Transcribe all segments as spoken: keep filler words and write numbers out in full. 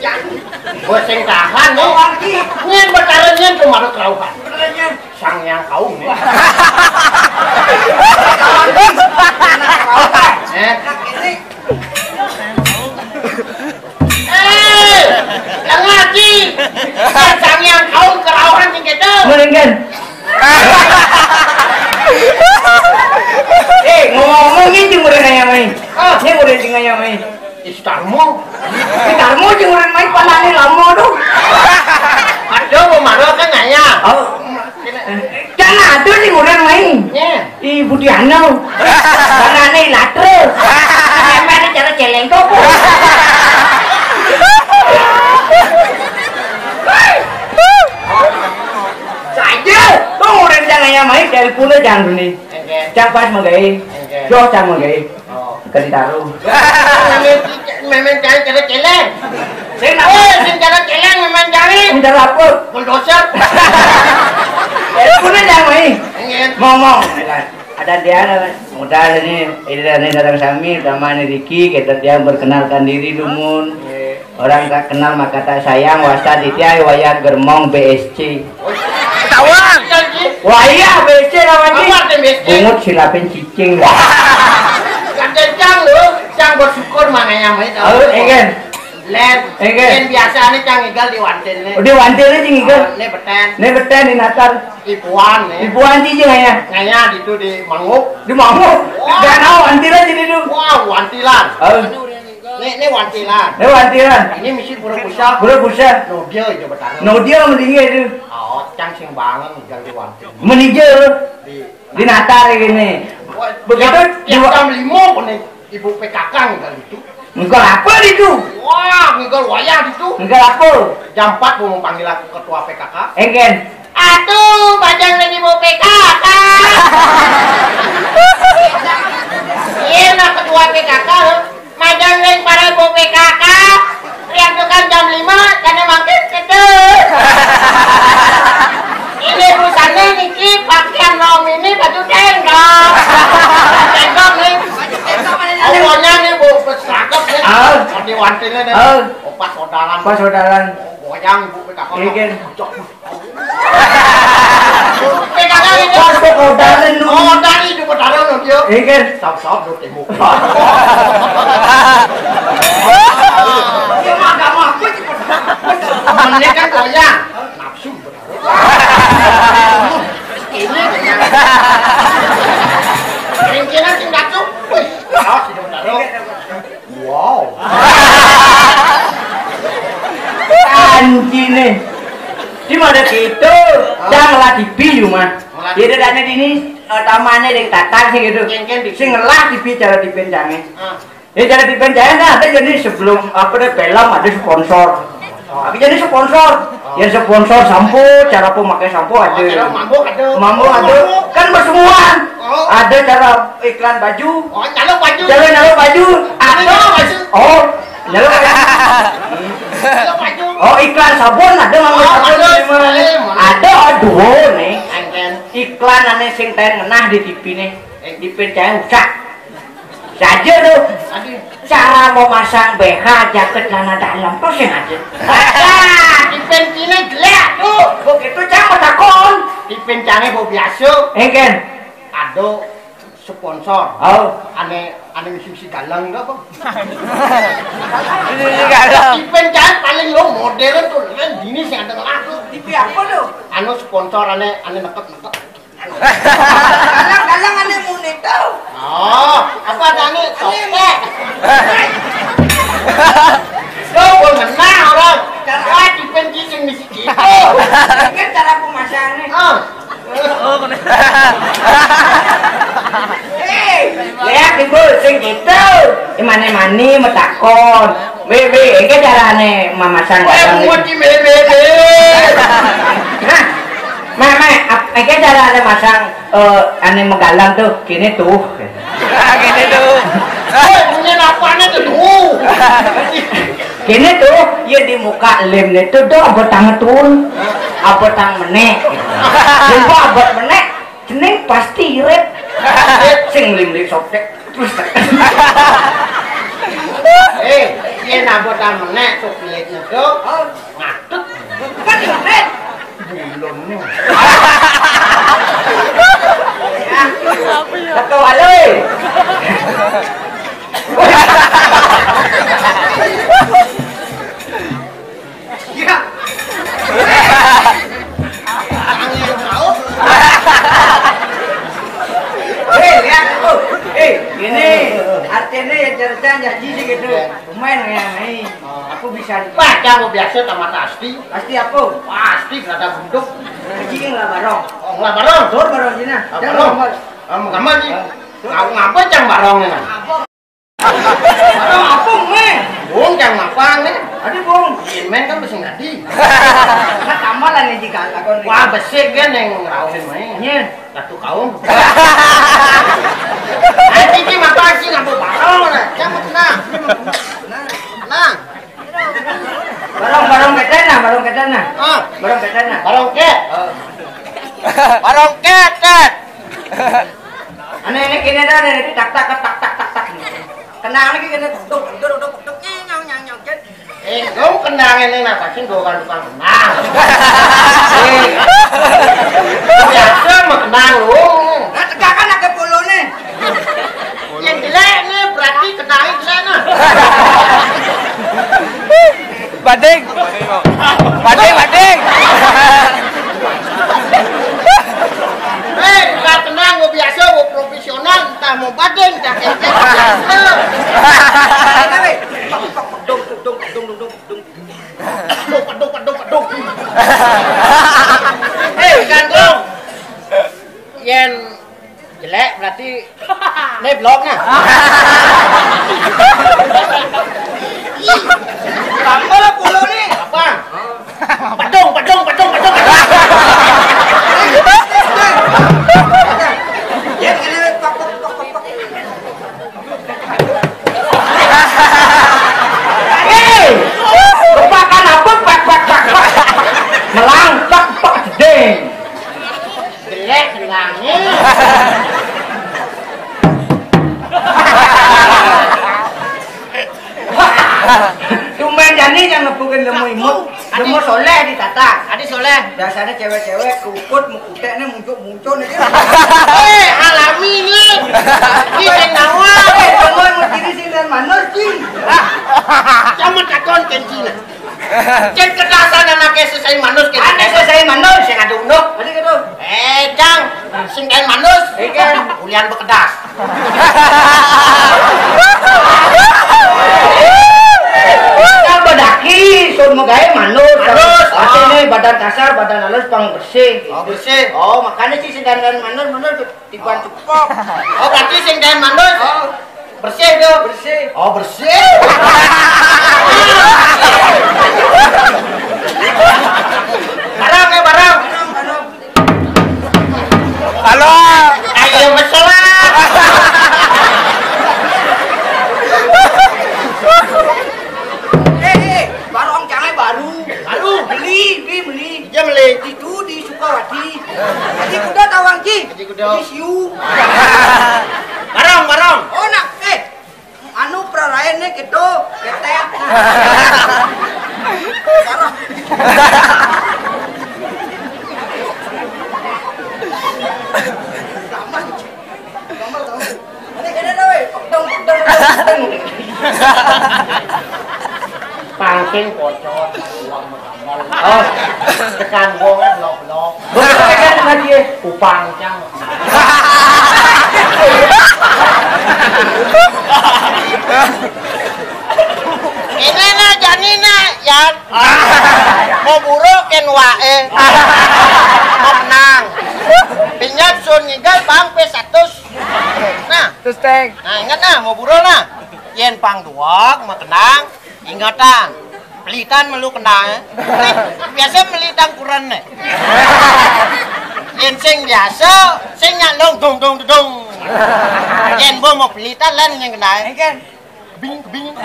Wah, sing tahan, nih. Nyén Betara nyén tuh marep kerauhan. Sang Hyang Kaum, nih. Eh. Eh, tengah, Ci. Sang Hyang Kaum kerauhan sing kéto. Mendingan. Eh, ngomong-ngomong, ini jeung urang aya main. Ah. Ini urang jeung aya main. Ih, si Tarmo. Si Tarmo jeung urang main panane lamo tuh. Aduh, mau marah kan ngaya. Oh. Kan ada jeung urang main. Nya. Ih, Budiano. Panane Latre. Emang cara celengkok. Saja, tuh urang jangan aya main dari puna jangan nih. Engké. Cang pas menggai. Engké. Joh cang menggai. Oh. Ka ditaruh. Mémén, mémén cai kena celeng. Sing apa? Eh, sing kena celeng mémén cai. Minta apa? Bulldozer. Eh, kudu cang mai. Ingin. Ngomong. Ada dia modal ini, ini, ini datang sami, utama ini Riki, kita dia berkenalkan diri dumun. Iya. Orang tak kenal maka tak sayang, wasta titiang wayah germong B S C. Tawang. Wayah B S C lawan, Ci. Apa arti B S C? Bungut silapin cicing. Kan cang lu, cang bersyukur makanya mah itu. Oh, engken. Lén, engken. Lén biasanya cang ngigel di wantil nih. Oh, di wantil aja ngigel. Oh, ini beten. Ini beten di natar. Ipuan nih. Ipuan, Ci, jeung aya. Ngaya gitu di manguk. Di manguk. Wah. Dan oh, wantil aja di itu. Wah, wantilan. Oh. Ini, ini wantilan. Ini wantilan. Ini misi pura pusat. Pura pusat. No dia itu betara. No dia mendingnya itu. Oh, cang sing banget ngigel di wantil. Menijer. Di, di natar ini. Wah, begitu tiap, tiap jam lima pun nih, ibu P K K ngigel itu. Ngigel apa itu? Wah, ngigel wayah itu. Ngigel apa? Jam empat mau panggil aku ketua P K K. Engken. Aduh, bajang lagi mau P K K. Iya, nah ketua P K K, lo. Majang ring para ibu P K K. Lihat tuh kan jam lima, karena makin sedih. Ini busana niki pakaian rom ini baju tengkol. Tengkol nih. Pokoknya nih bu, seragam nih. Ah. Mau diwantilnya deh. Ah. Opat saudaran. Pas saudaran. Goyang ibu P K K. Iya, kan? Cocok. Pegangan ini. Pas kok kodarin lu. Oh, dari itu kodarin lu, Tio. Iya, kan? Sop-sop lu tembok. Dia mah agak mah, gue cepet. Menit kan goyang. Nafsu. Ini goyang. Kira-kira sing nafsu. Wih, awas itu kodarin. Wow. Anjing nih. Di mana gitu? Hah? Dah ngelah T V, Yuma. Ngelah Jadi T V. Ada di ini, eh, tamannya dari tatar sih gitu. Yang, yang di Sing ngelah T V cara dipencangnya. Ah. Ya, cara dipencangnya kan ada jadi sebelum, apa deh, film ada sponsor. Tapi jadi sponsor. Oh. Ya, sponsor sampo, cara pemakai sampo ada. Oh, cara mambo ada. Mambo Oh, ada. Mambo. Kan bersemua. Oh. Ada cara iklan baju. Oh, nyaluk baju. Cara nyaluk baju. Ada. Nyaluk baju. Oh, nyaluk baju. Nyaluk baju. Oh, iklan sabun ada, mambo Oh, sabun ada. Di mana? Ada. Ada, oh, dua nih. Engken. Iklan aneh sing ten ngenah di T V nih. Eh, dipencangnya usah. Saja tuh. Aduh. Cara mau masang B H jaket celana dalam tuh sih aja. Ah, dipencangnya jelek tuh. Begitu cang mau takon. Dipencangnya mau biasa. Engken. Ada sponsor. Oh. Aneh, aneh misi-misi galang enggak, Bang? Misi-misi galang. Dipencang paling lo modern tuh, kan gini sih ada ngelah tuh. T V apa tuh? Anu sponsor aneh, aneh neket-neket. Galang-galang aneh muni tuh. Oh, apa ada aneh? Aneh. Topek. Lo pun menang orang. Cara dipencang misi gitu. Ini kan cara pemasangnya. Ah. Oh, kena. Hei, lihat ibu, sing gitu. Imane mani metakon. Be, be, engke carane mamasang Wah, galang. Muat di be, be, be. Hah? Me, me, ap-, engke carane masang, eh, ane megalang tuh, kene tuh. Kene tuh. Hei, punya apane tuh? Tuh. Kene tuh, ya di muka lemne tuh do abetang tun. Abetang menek. Jumpa abet menek, cening pasti irit. Sing lim-lim sobek. Terus. Eh, Yén abot améné sok pilit nyéto. Oh. Ngadeg. Kan ngadeg. Belum. Satu kali. Iya. Hei, lihat tuh. Hei, ini artinya ya cerita janji sih gitu. Pemain yang main. Aku bisa di Wah, jangan biasa sama pasti. Pasti apa? Pasti kada bentuk. Jadi nggak barong. Oh, nggak barong. Tur barong sini. Ah, jangan barong. Gambar. Ah, gambar sih. Tahu ngapa cang barong ini? Barong apa, Mé? Bung, cang ngapa nih? Tadi, Bung. Main kan mesin tadi. Nah, tambah lah nih jika takon. Wah, besik kan yang ngerauhin main. Iya. Ratu kaum. Nanti ki mata sih ngapa barong lah. Cang tenang. Tenang. Barong, barong ketek nah, barong ketek nah. Ah. Barong ketek nah. Barong ket. Oh. Barong ketek. Ane ini kene dah, ane tak tak tak tak tak tak. Kenang lagi kene tuk tuk tuk tuk tuk nyong nyong nyong ket. Eh, kau kenang ini napa sih dua kali tukang kenang? Eh, biasa mah kenang lu. Nah, tegakan ada polone. Yang jelek nih berarti kenangnya jelek nah. Bading. Bading, bading. Eh, nggak tenang, gua biasa, gua profesional, entah mau bading, entah kepet. Dong, dong, dong, dong, dong, dong. Dong, dong, dong, dong. Eh, kan dong. Yen jelek berarti ini blok nah. Tambah lah puluh nih. Apa? Pedung, pedung, pedung, pedung, pedung. Ya, ini tok, tok, tok, tok, tok. Hei, lupakan apa? Pak, pak, pak, pak. Melang, pak, pak, ding. Jelek, jelangnya. Tumben jani yang ngepukin lemu imut. Lemu soleh ditata. Adi soleh. Biasanya cewek-cewek kerukut, mukutek nih, muncul-muncul nih. Eh, alami nih. Ini yang nawa. Eh, kamu yang mau jadi sindan manur, Cing. Ah, sama takon kencing. Cén kedasan anake sesai manus kén. Ane sesai manus sing adu unduk. Tadi gitu. Eh, Cang, sing kain manus. Ikan. Ulian bekedas. Kan bedaki, sun megawe manus. Manus. Artinya badan kasar, badan halus, pang bersih. Oh, bersih. Oh, makanya sih sing kain manus, manus. Tiban cepok. Oh, berarti sing kain manus. Oh. Bersih tuh. Bersih. Oh, bersih. Barang ya, barang. Halo. Ayo, masalah. Eh, eh, barong jangan baru. Baru. Beli, beli, beli. Iya, beli. Itu di Sukawati. Haji Kuda tawang, Ji. Haji Kuda. Haji Siu. Barong, barong. Oh, nak, eh. Anu, prarayan nih gitu. Ketek. Barong. Gampang. Gampang, tahu. Ini kena dah, weh. Pedong, pedong, pedong, pedong. Pangking pocong. Oh, tekan wong kan blok-blok. Blok-blok kan lagi ya? Kupang cang. Ini nah, jani nah, ya. Mau buruk kan wae. Mau menang. Pinyat sun ngigal bang pe satus. Nah. Terus, Teng. Nah, ingat nah, mau buruk nah. Yen pang duwag, mau tenang. Ingetan, pelitan melu kenal. Biasa melitang kuran nih. Yen sing biasa, sing nyak dong dong dong dong. Yen bo mau pelitan lan yang kenal. Bing bing.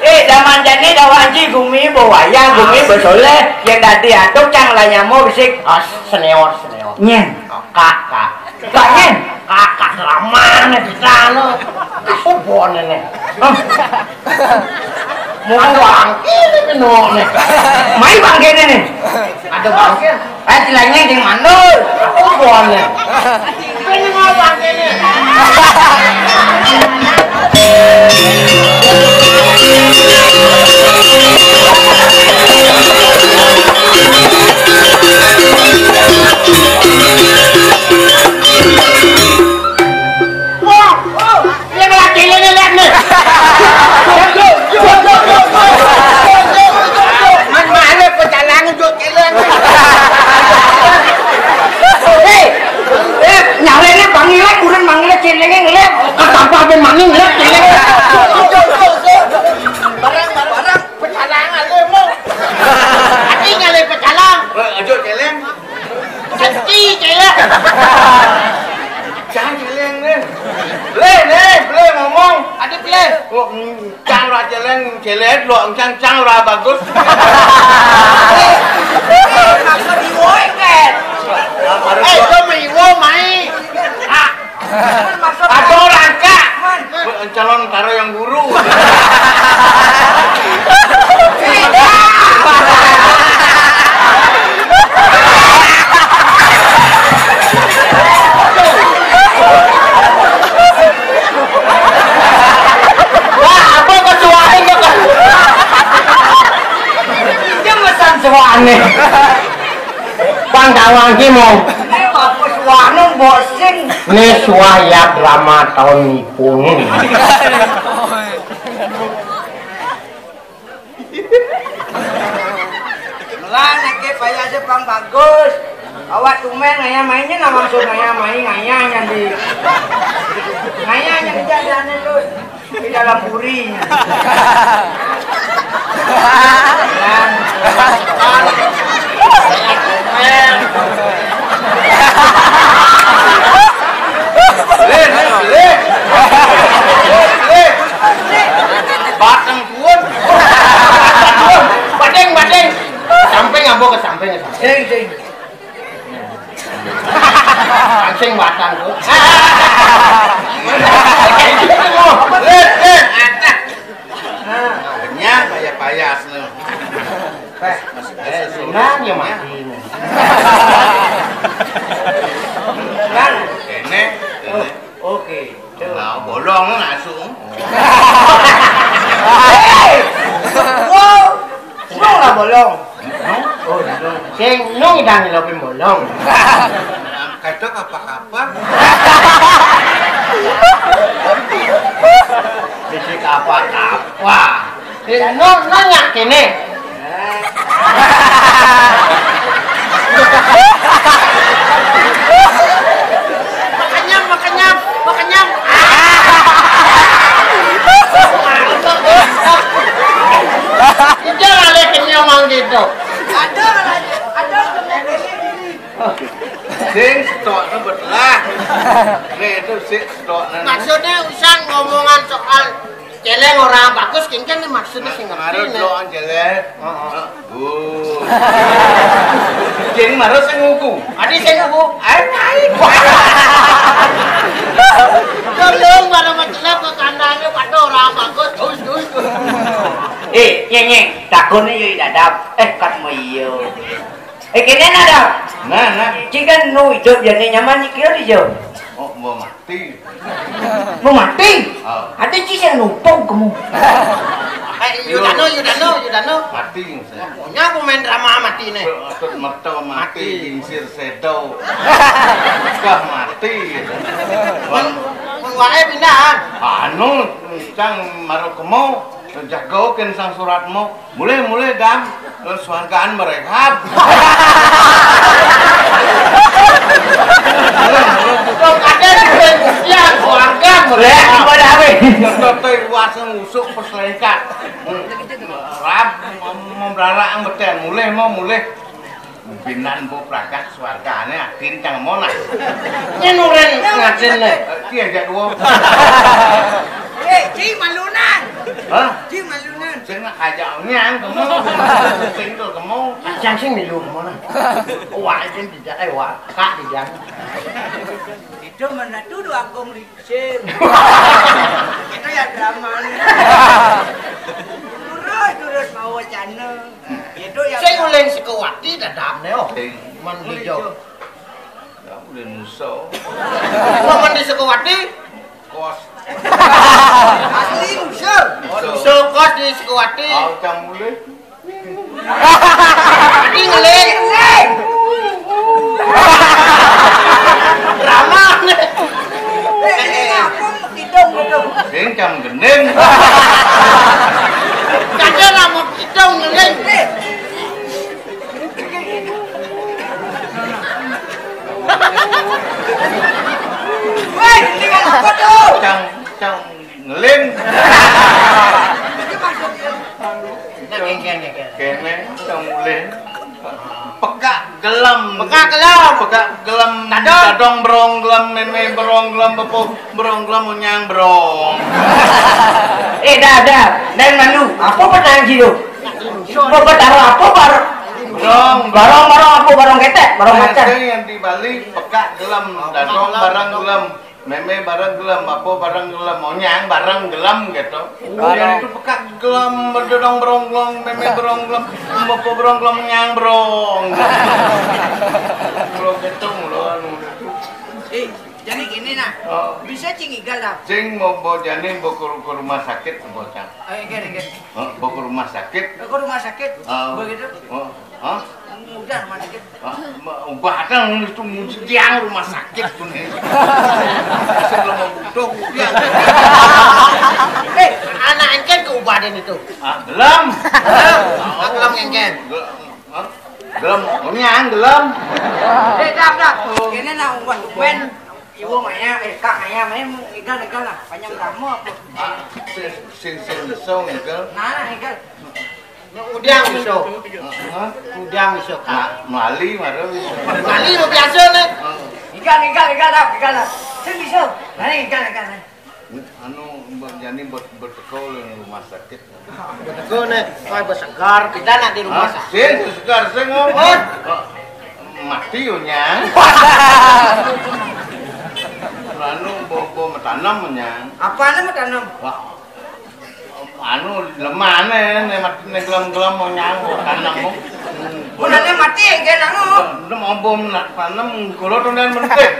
Eh, zaman jani dawa aji gumi bawa wayang, gumi basoleh, yang dadi atuk cang lah nyamo bisik. Ah, senior, senior. Nyen. Kak, kak. Kak nyen. Kakak lama nih kita lo. Apa bon ini? Hah? Mau bangke nih kena nih. Main bangke nih nih. Ada bangke. Eh, cilengnya di mana? Apa bon nih? Ini mau bangke nih. Wah, wah, dia malah celengnya lihat nih. Man, mana pecalang juk celeng. Hei, eh, nyawanya panggilnya kurang manggilnya celengnya ngeliat. Ketapa ben maning ngeliat celengnya. Barang, barang, barang. Pecalang aja mau. Hati nyale pecalang. Eh, ajo celeng. Senti celeng. Cang celeng nih. Le, le, le ngomong. Ada le. Oh, mm, cang ora celeng, celeng lo, cang, cang ora bagus. Maksud iwo kan? Eh, itu mah iwo mai. Ah. Ada orang kak. Calon karo yang guru. Wah, apa kecuali kok? Dia pesan suane. Pangkawan ki mau. Ini bagus wanu bosin. Ini suaya drama tahun nipu ini. Lah, nake payah aja pang bagus. Awak tumen ngaya mainnya, nah, maksud ngaya main, ngaya nyandi. Ngaya nyandi jadiannya tuh. Di dalam puri. Dan Lin, Lin. Lin. Batang pun. Batang pun. Batang, batang. Samping apa ke samping, ke samping? Sing, sing. Sing batang tuh. Lin, Lin. Nah, kenyang kayak payas lu. Eh, kenyang ya mati. Kan? Kene, kene. Oke. Nah, bolong langsung. Hei! Wow! Nung lah bolong. Oh, nung. Sing nung idang nyelopin bolong. Kacok apa-apa. Bisi apa-apa. Eh, no, no, nyak kene. Makenyam, makenyam, makenyam. Itu ada kenyam mang gitu. Ada, ada. Sing stoknya betelah. Nih itu sing stoknya. Maksudnya usah ngomongan soal celeng orang bagus, kengken nih maksudnya sing ngerti. Kemarin nih. Doang celeng. Heeh. Heeh. Bu. Jadi marah sing nguku. Adi sing nguku. Ayo, ayo. Tolong, para macelah ke kandangnya pada orang bagus. Us, us. Eh, nyeng, nyeng. Takutnya yuk dadap. Eh, kat mau iyo. Eh, kene ada. Nah, nah. Cing kan nu ijo biar nyaman ni kira ijo. Oh, mau mati. Mau mati? Oh. Ada ci yang numpang kamu. Eh, Yudano, Yudano, Yudano. Mati saya. Punya pemain drama mati nih. Atut merto mati, mati. Gingsir sedo. Kah mati. Pun, pun wae pindahan. Anu, cang maruk kemo, jago ken sang suratmu. Mulai, mulai, Dam. Terus suargaan mereka. Kok ada di pensian, suargaan mereka. Lah, apa dah, weh? Dokter Iwas ngusuk perselengkat. Rap, mem-, memberara ang beten. Mulai, mau mulai. Binan bu pragat suargane adin cang monas. Ini nuren ngajen, le. Iya, jak dua. Eh, Ci malunan. Hah? Ci malunan. Sing nak ajak nyang kemu. Sing tu kemu. Sing sing milu kemu nah. Wah, sing tidak, eh, wah, kak tidak. Itu mana tu dua agung licin. Itu ya drama ni. Turun, turun mau wacana. Itu ya. Sing uling Sukawati dadam ne, oh. Sing. Man hijau. Ya, uling musuh. Wah, man di Sukawati. Kos. Asli musuh. Musuh. Musuh kos di Sukawati. Au cang mulih. Tadi ngeling. Drama ne. Eh, ini aku kidung gitu. Sing cang gending. Kagak lah mau kidung ngeling. Woi, ini kan apa tuh? Cang, cang ngeling. Nah, kengkeng, kengkeng. Kene, cang ngeling. Pekak gelem. Pekak gelem. Pekak gelem. Dadong. Dadong berong gelem, meme berong gelem, bepo berong gelem, unyang berong. Eh, dah, dah. Dari mana? Apa petang sih tu? Apa petang apa bar-, Berong. Barong, barong apa? Barong ketek, barong macan. Ada yang di Bali pekak gelem, dadong barang gelem, meme barang gelem, apa barang gelem, onyang barang gelem gitu. Barong. Yang itu pekak gelem, berdodong berong gelem, meme berong gelem, apa berong gelem, nyang berong. Kalau gitu mulu anu. Eh, jadi gini nah. Oh. Bisa cing igal lah. Cing mau bawa jani bawa ke, ke rumah sakit, bocah. Eh, gini, gini. Oh, bawa ke rumah sakit. Ke rumah sakit. Oh. Begitu. Oh. Hah? Udah, mana gitu. Ah, ma-, ubah kan itu muji tiang rumah sakit tu ni. Sebelum mau butuh, dia. Eh, anak engken ke ubah dan itu. Ah, gelem. Gelem. Ah, gelem engken. Gelem. Hah? Gelem. Ini yang gelem. Eh, dah, dah. Ini nak ubah. Wen, ibu maya, eh, kak maya, main igal, igal lah. Panjang kamu apa? Ah, sing, sing, sing, sing, igal. Nah, igal. Nya udang iso. Hah? Udang iso, Kak. Ma-, mali mara iso. Mali mah biasa ne. Heeh. Ikan, ikan, ikan, dah, ikan, dah. Sing iso. Nah, ikan, ikan, dah. Anu, Mbak Jani bet-, beteko ning rumah sakit. Beteko ne, kau besegar. Kita nak di rumah sakit. Hah? Sing segar, sing apa? Hah? Kok mati yo, Nyang? Anu, bo-, bo metanem, Nyang. Apa ne metanem? Wah, anu, lemah ne, ne mati ne gelem-gelem mau nyang, tanam mau. Mun ane mati, engken anu. Anu, mau bom nak tanam, kalau tunden mentik.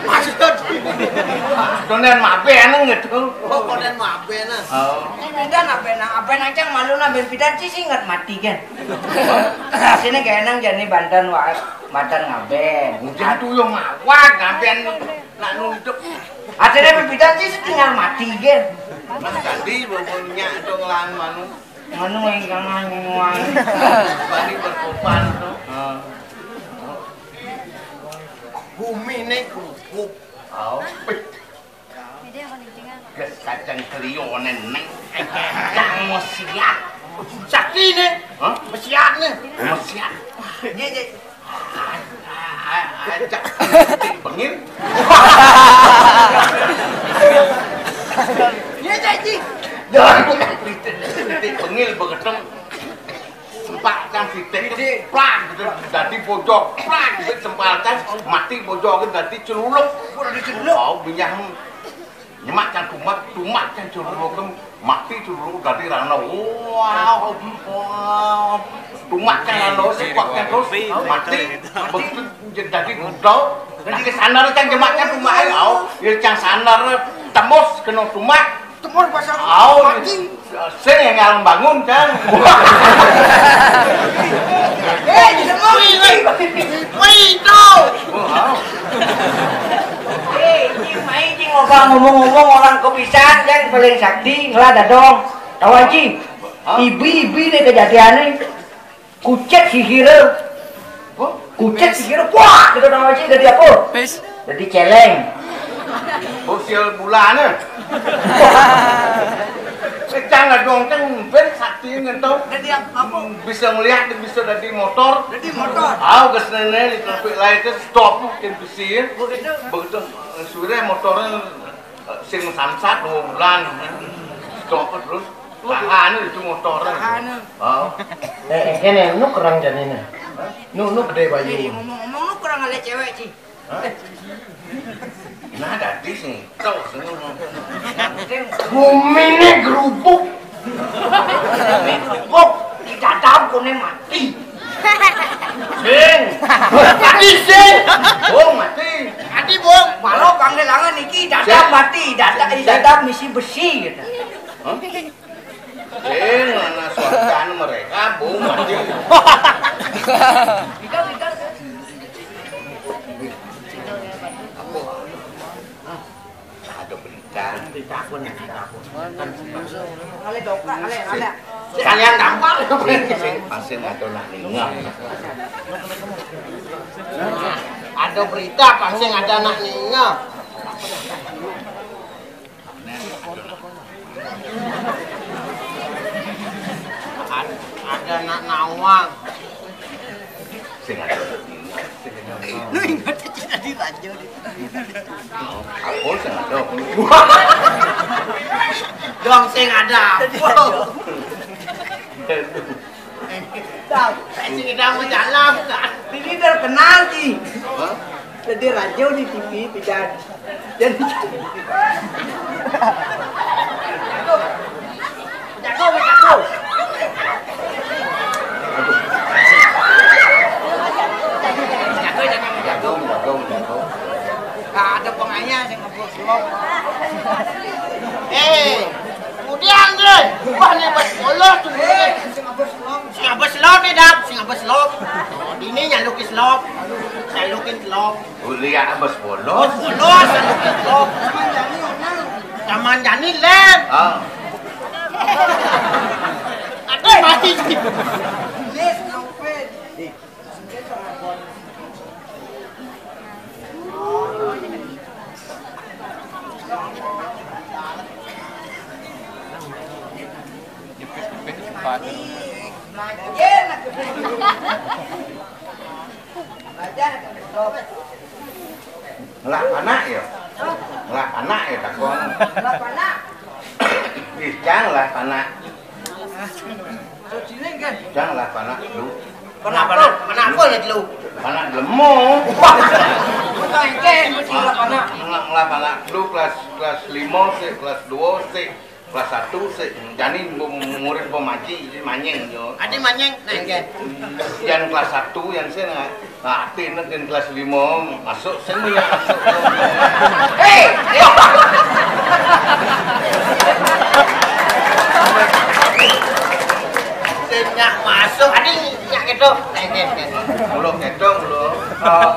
Maksud tunden mabe anu gitu. Oh, tunden mabe nah. Oh. Ini beda apa nah? Apa nang cang malu nah ben pidan sih ingat mati kan. Sini kayak nang jani banten wae, banten ngaben. Udah tuh yang ngawak ngaben. Nak nunduk. Akhirnya pipitan sih tinggal mati, gen. Mas tadi bobonnya itu ngelang manu. Manu yang kangen, yang wangi. Tadi berkopan tuh. Ah. Bumi ini kerupuk. Oh. Ges kacang kelio neng. Yang mesiat. Sakti nih. Hah? Mesiat nih. Mesiat. Iya, iya. Ajak titik bengil. Iya, janji. Jangan titik bengil begeteng. Sempak cang titik, plak gitu, dadi bojog, plak gitu, sempak cang mati bojog dadi celuluk. Kok dadi celuluk? Oh, binyah. Nyemak cang tumak, tumak cang celuluk, mati celuluk dadi rano. Wah, wah. Tumak cang rano, sepak cang terus, mati. Begitu jadi dadi budal, dadi kesana cang nyemak cang tumak, oh, ya cang sanar tembus kena tumak. Tembus pasang mati. Sing yang ngalem bangun, cang. Eh, disebut. Wih, wih, wih, itu. Oh, oh. Eh, cing, main, cing, ngomong-ngomong orang kepisan, cang, paling sakti, ngelah dadong. Tahu, cing? Hah? Ibi-ibi nih kejadiannya. Kucet sihir. Hah? Kucet sihir. Wah, kita tahu, cing, jadi apa? Pes. Jadi celeng. Bosial bulan, eh. Cang dong, cang ben sakti ngentok. Jadi apa? Bisa ngeliat, bisa dari motor. Dari motor. Tahu ke sini, di traffic light itu stop, mungkin bisi, ya. Begitu. Begitu, eh, sore motornya, eh, sing samsat dua bulan. Stop terus. Tahan itu motor. Tahan. Oh. Eh, eh, kene, nu kerang jani ne. Nu, nu gede bayu. Jadi ngomong-ngomong, nu kerang ale cewek, Ci. Hah? Nah, dadi sing tau sing ngomong. Bumi ne gerubuk. Bumi gerubuk, di dadam kone mati. Sing. Mati sing. Bung mati. Mati, Bung. Malah panggilangan iki dadam mati, dadam, dadam misi besi gitu. Hah? Sing, mana suarane mereka, Bu, mati. Ada berita. Berita apa nih? Berita apa? Kali dokter, kali, kali. Sekalian gampang. Sing, sing, sing ada nak ninga. Ada berita, sing ada nak ninga. Ad-, ada nak nawang. Sing ada. Lu ingat aja tadi raja di. Apa sing ada? Dong, sing ada. Tahu, saya sing ada mau jalan, kan? Ini terkenal, Ci. Hah? Jadi radio di T V, pidan. Jadi, jago, jago. Jago, jago, jago. Jago, jago, jago. Nah, ada pengayah yang ngebos lo. Eh, kemudian, Dre. Wah, ini bos bolos tuh, Dre. Sing abes lop nih, Dap, sing abes lop. Oh, dini nyalukis lop. Nyalukin lop. Kuliah abes bolos. Bolos, nyalukin lop. Zaman jani, Len. Ah. Aduh, mati. Ngelah panak ya? Ngelah panak ya takon. Ngelah panak. Ih, cang lah panak. Cang lah panak lu. Panak apa? Panak apa ya lu? Panak lemo. Bukan, kan, mesti ngelah panak. Ngelah, ngelah panak lu kelas, kelas lima sik, kelas dua sik. Kelas satu sik, jani bu-, murid bu maji, jadi manyeng yo. Ade manyeng, nah, nggih. Yang kelas satu, yang sing, nah, nah, ati nek yang kelas lima masuk, sing yang masuk. Hei, hei. Sing nyak masuk, ade nyak ketok. Nah, nggih, nggih. Belum ketok, belum. Oh.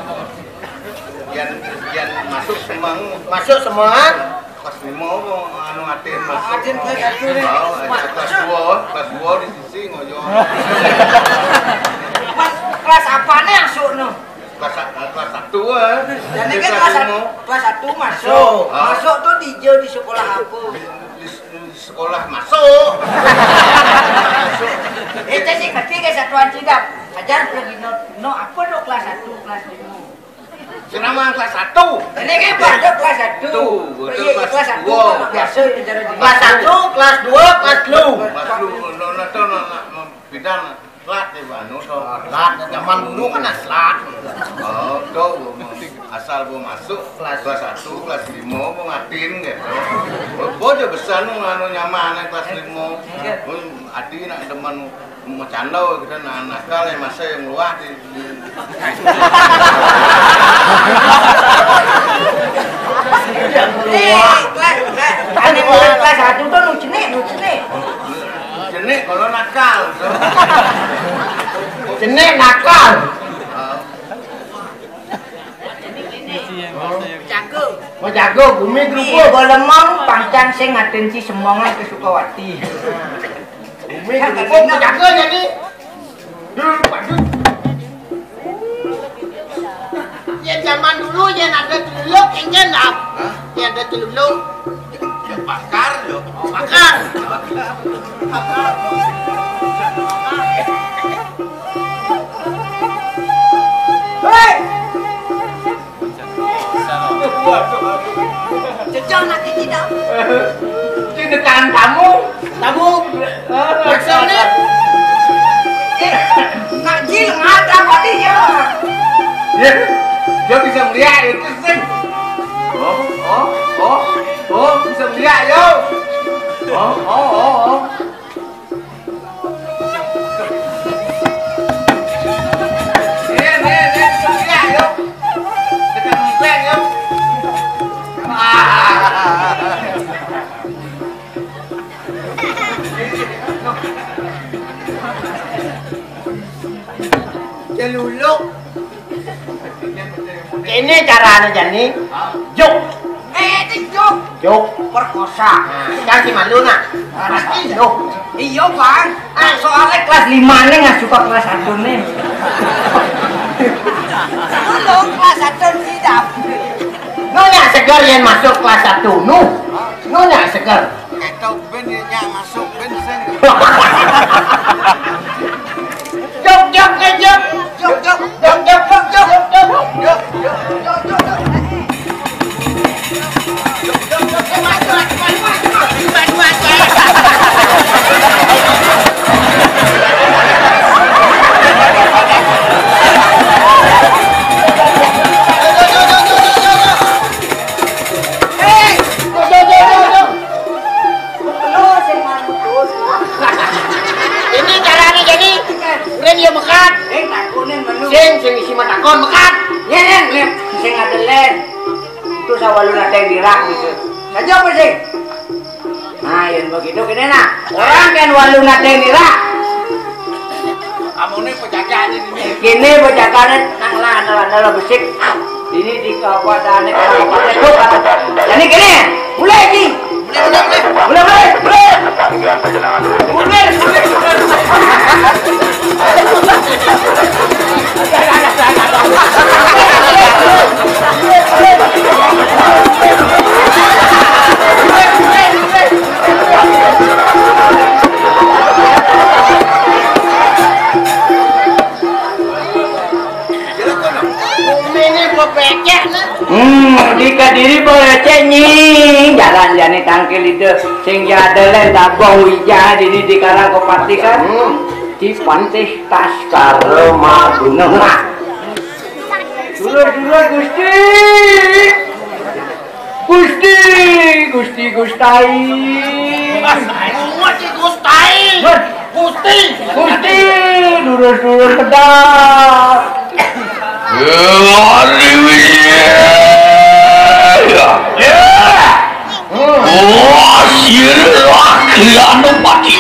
Yang, yang masuk semua. Masuk semua. Kelas lima apa anu atin masuk? Atin kelas satu nih. Oh, ada kelas dua, kelas dua di sisi ngoyo. Mas, kelas apa nih masuk no? Kelas sa-, kelas satu, eh. Dan ini kelas satu, kelas satu masuk. Masuk. Ah. Masuk tuh di, di sekolah apa? Di, di, di sekolah masuk. Masuk. Eh, saya sih ngerti ke satuan tidak. Ajar pergi no, no apa no kelas satu, kelas lima. Ceramah kelas satu. Ini kan pada kelas satu. Tuh, iya, kelas satu dua. Kan biasa bicara di kelas satu, kelas dua, kelas telu. Kelas telu, no, no, no, no, no, no, bidang telat ya, Pak, no, no. Telat, zaman dulu kan telat. Oh, tuh, asal gua masuk kelas, kelas satu, kelas lima, gua ngatin gitu. Gua aja besar no, anu nyaman kelas lima. Gua ati nak demen Macanda kita nak nakal ya masa yang luah di, di. Eh, kelas, kelas, ane murid kelas satu tuh nu cenik, nu cenik. Cenik kalau nakal. Cenik nakal. Jago. Mau jago, bumi gerubuk. Ih, bolemong, pangcang sing ngaten si semongan ke Sukawati. Umi, kok jaga jadi? Dulu, Pak, dulu. Ya, zaman dulu, ya, ada teluluk, engken, Dap. Hah? Ya, ada teluluk. Ya, bakar, loh. Oh, bakar. Hei! Jejak nak gigi dah. Ini tangan kamu. Kamu maksudnya? Eh, Kak Jil, ngapa dia? Ya, dia bisa melihat itu sih. Oh, oh, oh, oh, bisa melihat yo. Oh, oh, oh, oh. Nih, nih, nih, bisa melihat yo. Kita nempel yo. Ah. Celuluk. Ini caranya jani. Juk. Eh, itu juk. Juk. Perkosa. Nah, jangan si malu nak. Pasti juk. Iya, Bang. Ah, soalnya kelas lima nih nggak suka kelas satu nih. Dulu kelas satu tidak. Nyonya segar yang masuk kelas satu nu. Nyonya segar. Ketok ben ya masuk ben sing. Jok, jok, eh, jok. Jok, jok, jok, jok, jok, jok. Jok, jok, jok, jok, jok. Jok, jok, jok, eh, maju, maju, maju, maju. Maju, maju, maju. Eh, jok, jok, jok, jok, jok. Ini caranya jadi. Ren ya mekat. Sing, sing isi mata kon mekat. Yen, yen, yen. Sing ada len. Terus awal lu nanti dirah gitu. Saja apa sih? Nah, yang begitu gini nah. Orang kan walu nanti dirah. Amune pejagaan ini. Kene bocah karet nang lah andal-andal besik. Ini di kekuasaane kalau pakai tuh. Jadi gini, mulai, Ji. Mulai, mulai, mulai. Mulai, mulai, mulai. Mulai, mulai, mulai. Ngomene bocah becek, nah. Hmm, di Kediri bocah becek nying. Jalan jani tangkil ide. Sing jadelen taboh wijah dini di Karang Kepatihan. Hmm. Di Patih Taskara Magunung. Nah. Dulur-dulur Gusti. Gusti, Gusti, Gustai. Gusti, Gustai. Gusti. Gusti, lurus-lurus pedang. Ya, hari ini. Ya. Ya. Wah, sirah kian pati.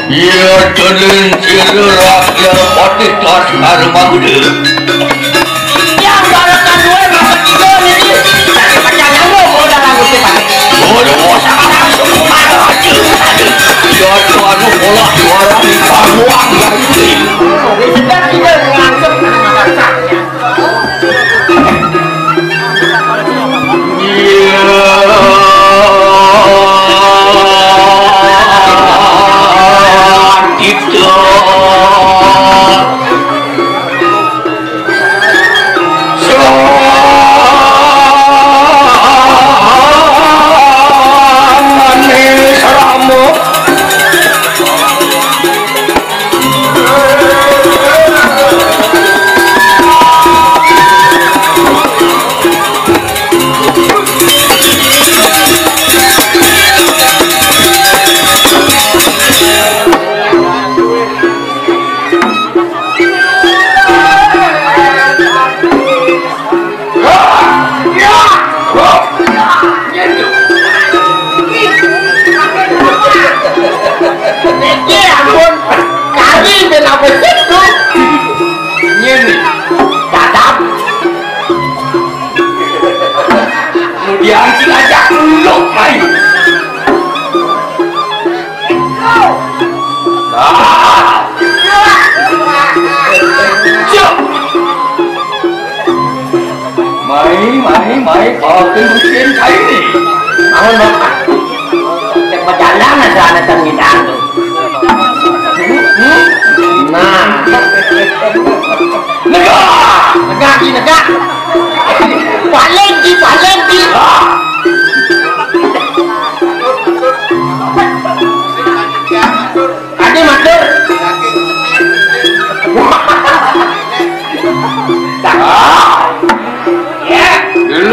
Iya, jadin sira rakyat patih tas arep aku dhewe. Yang barang kan duwe masa tiga ini. Tapi percaya lu, udah langsung sih, Pak. Waduh, sama langsung kemana aja. Ya, tuh, anu, bola suara di Pamuang, ya, ini. Sudah tidak langsung kena mata. Niki ampun, kari ben apa sih tuh? Ngene, dadap. Kemudian si ajak dulu, mai. Ah. Cuk. Mai, mai, mai, kau tungguin saya ini. Mau makan. Cek berjalan aja anak terminal tuh. Hmm? Nah. Negak! Negak, di negak. Paling di, paling di. Ah.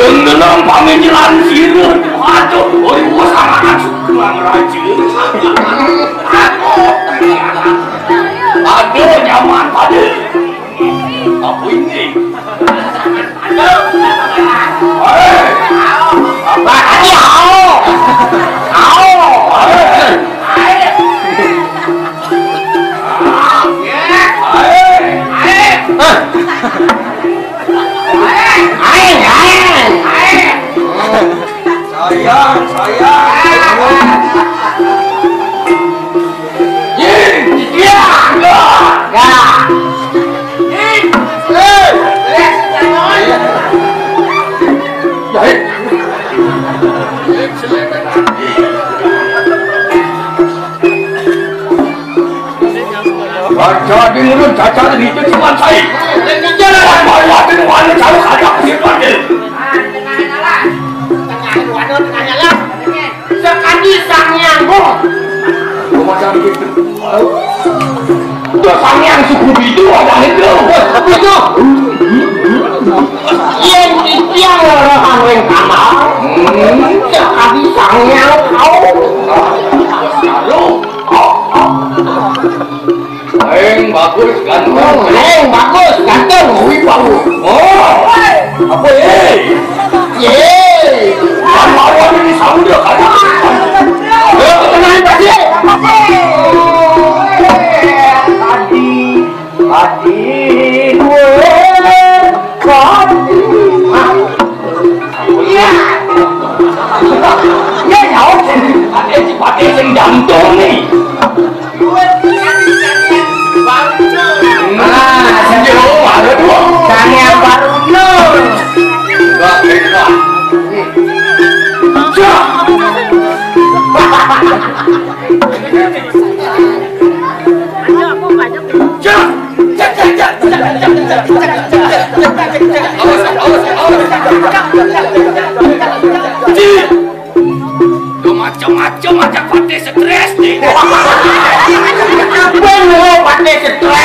Tenggelam pamikiran sira. Aduh, oi, wah, sangat kurang rajin. Aduh, aduh, nyaman pada. Apa ini? Hei! Apa? Ayo! Ayo! Hei! Hei! Hei! Hei! Hei! Sayang, sayang. Yin, iya, ya, ya. Yin, eh, ya, ya. Raja di mulut cacar di itu cuma saya. Jangan buat-buat di mana cara kajak si Fadil. Tengah waduh, tengah jalan. Sekali sang nyambung. Macam gitu. Tuh sang yang suku itu ada itu. Itu. Yang itu yang orang weng kamar. Hmm. Sekali sang yang kau. Lalu. Eng bagus ganteng. Eng bagus ganteng. Wih bagus. Oh. Apa eh? Ye. Kan lawan ini samudra kan. Tenang tadi. Tadi, tadi gue tadi. Iya. Iya, nyaut. Pakai si pakai sing jantung nih. Nah, sing jero ada dua. Kang yang baru nol. Enggak, enggak. Cak. Cak. Cak, cak, cak. Awas, awas, awas. Cik. Yo macem-macem aja pati stres nih. Kowe lho pati stres.